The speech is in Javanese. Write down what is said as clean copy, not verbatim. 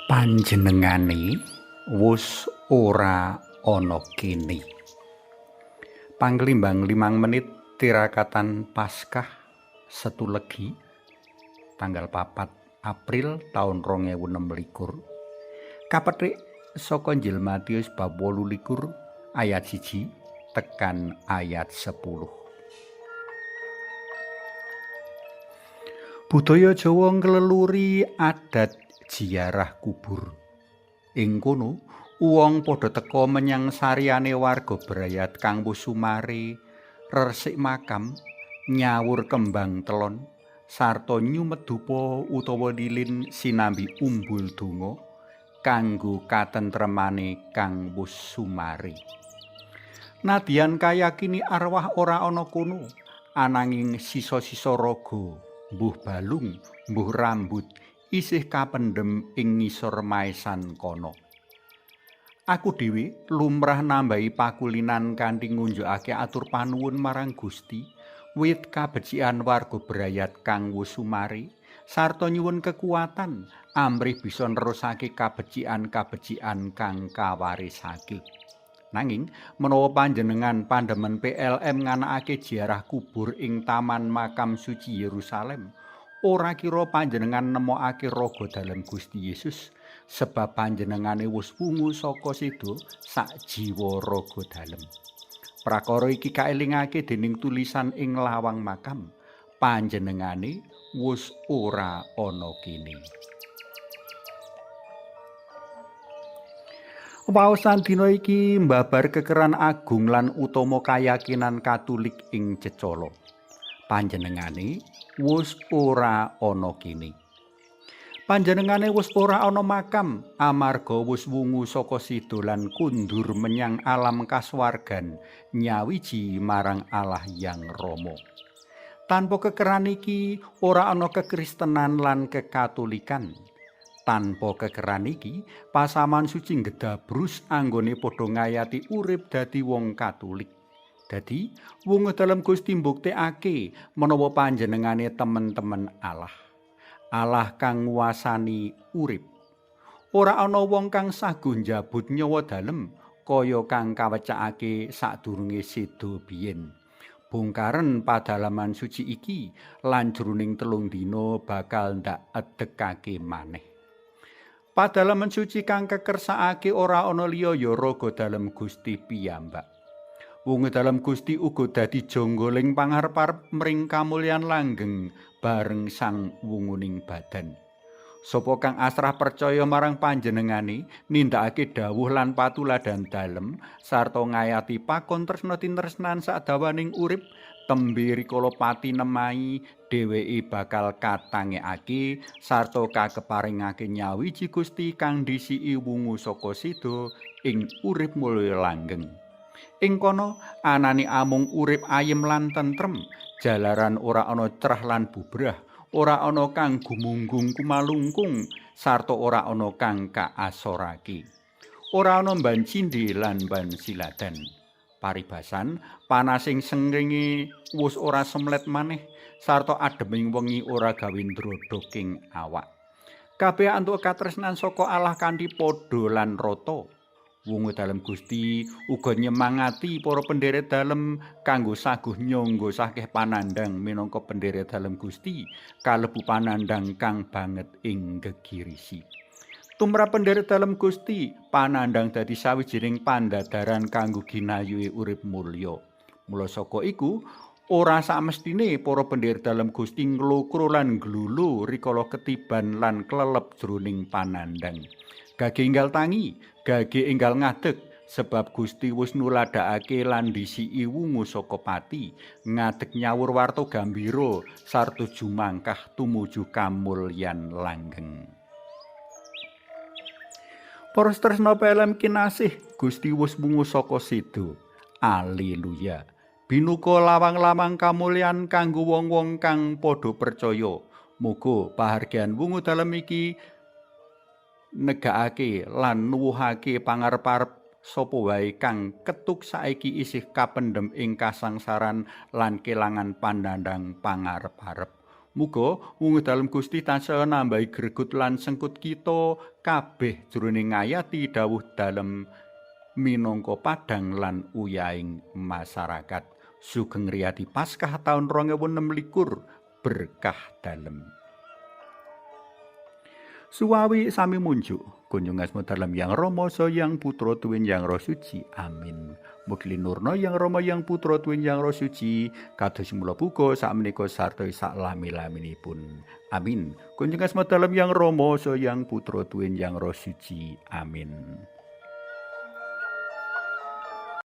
Panjenengane wus ora ana kene. Panglimbang 5 menit tirakatan Paskah Setu Legi tanggal 4 April taun 2026. Kapethik saka Injil Matius bab 28 ayat 1 tekan ayat 10. Budaya Jawa ngleluri adat ziarah kubur. Ing kono, wong padha teka menyang sariyane warga brayat kang wis sumare, resik makam, nyawur kembang telon, sarta nyumet dupa utawa lilin sinambi umbul donga kanggo katentremane kang wis sumare. Nadyan kayakini arwah ora ana kono, ananging sisa-sisa raga, mbuh balung, mbuh rambut isih kapendhem ing ngisor maesan kono. Aku dhewe lumrah nambahi pakulinan kanthi ngunjukake atur panuwun marang Gusti wit kabecikan warga brayat kang wis sumare sarta nyuwun kekuatan amrih bisa nerusake kabecikan-kabecikan kang kawarisake. Nanging menawa panjenengan pandemen PLM nganakake ziarah kubur ing Taman Makam Suci Yerusalem, ora kira panjenengan nemokake raga dalem Gusti Yesus, sebab panjenengane wis wungu saka seda sak jiwa raga dalem. Prakara iki kaelingake dening tulisan ing lawang makam, panjenengane wis ora ana kene. Waosan dina iki mbabar kekeran agung lan utama kayakinan Katulik ing Cecala. Panjenengane wis ora ana kene. Panjenengane wis ora ana makam amarga wis wungu saka sida lan kundur menyang alam kasuwargan nyawiji marang Allah Yang Rama. Tanpa kekeran iki ora ana kekristenan lan kekatolikan. Tanpa kekeran iki, pasaman suci nggedabrus anggone padha ngayati urip dadi wong Katolik. Dadi, wungu dalem Gusti mbuktekake menawa panjenengane temen-temen Allah. Allah kang nguwasani urip. Ora ana wong kang saguh njabut nyawa dalem kaya kang kawecakake sadurunge seda biyen. Bongkaren padalaman suci iki lan jroning 3 dina bakal ndak edekake maneh. Padalaman suci kang kekersakake ora ana liya ya raga dalem Gusti piyambak. Wungu dalem Gusti uga dadi jonggoling pangarep-arep mring kamulyan langgeng bareng sang wunguning badan. Sapa kang asrah percaya marang panjenengane nindakake dawuh lan patuladan dalem sarta ngayati pakon tresna tinresnan sadawaning urip, tembe rikala pati nemahi dheweke bakal katangekake sarta kakeparingake nyawiji Gusti kang dhisiki wungu saka sida ing urip mulya langgeng. Ing kono anane amung urip ayem lan tentrem, jalaran ora ana crah lan bubrah, ora ana kang gumunggung kumalungkung, sarta ora ana kang kaasorake. Ora ana mban cindhe lan mban siladan. Paribasan panasing srengenge wis ora semlet maneh, sarta ademing wengi ora gawe ndrodhoking awak. Kabeh antuk katresnan saka Allah kanthi padha lan rata. Wungu dalem Gusti uga nyemangati para pendherek dalem kanggo saguh nyangga sakeh panandhang minangka pendherek dalem Gusti kalebu panandhang kang banget ing gegirisi. Tumrap pendherek dalem Gusti, panandhang dadi sawijining pandadaran kanggo ginayuhe urip mulya. Mula saka iku, ora samestine para pendherek dalem Gusti nglokro lan nglulu rikala ketiban lan klelep jroning panandhang. Gage enggal tangi, gage enggal ngadeg, sebab Gusti wis nuladhakake lan dhisiki wungu saka pati, ngadeg nyawur warta gambira sarta jumangkah tumuju kamulyan langgeng. Para tresna PLM kinasih, Gusti wis wungu saka seda. Aleluya. Binuka lawang-lawang kamulyan kanggo wong-wong kang padha percaya. Muga pahargyan wungu dalem iki negakake lan nuwuhake pangarep-arep sapa wae kang ketuk saiki isih kapendhem ing kasangsaran lan kelangan pandandang pangarep-arep. Muga wungu dalem Gusti tansah nambahi gregut lan sengkut kita kabeh jroning ngayati dawuh dalem minangka padhang lan uyahing masyarakat. Sugeng Riyadi Paskah taun 2026, berkah dalem. Suwawi sami munjuk kunjung asma dalem Yang Rama saha Yang Putra tuwin Yang Roh Suci. Amin. Mugi linurna Yang Rama, Yang Putra tuwin Yang Roh Suci, kados mula buka sakmenika sarta sak lami-laminipun. Amin. Kunjung asma dalem Yang Rama saha Yang Putra tuwin Yang Roh Suci. Amin.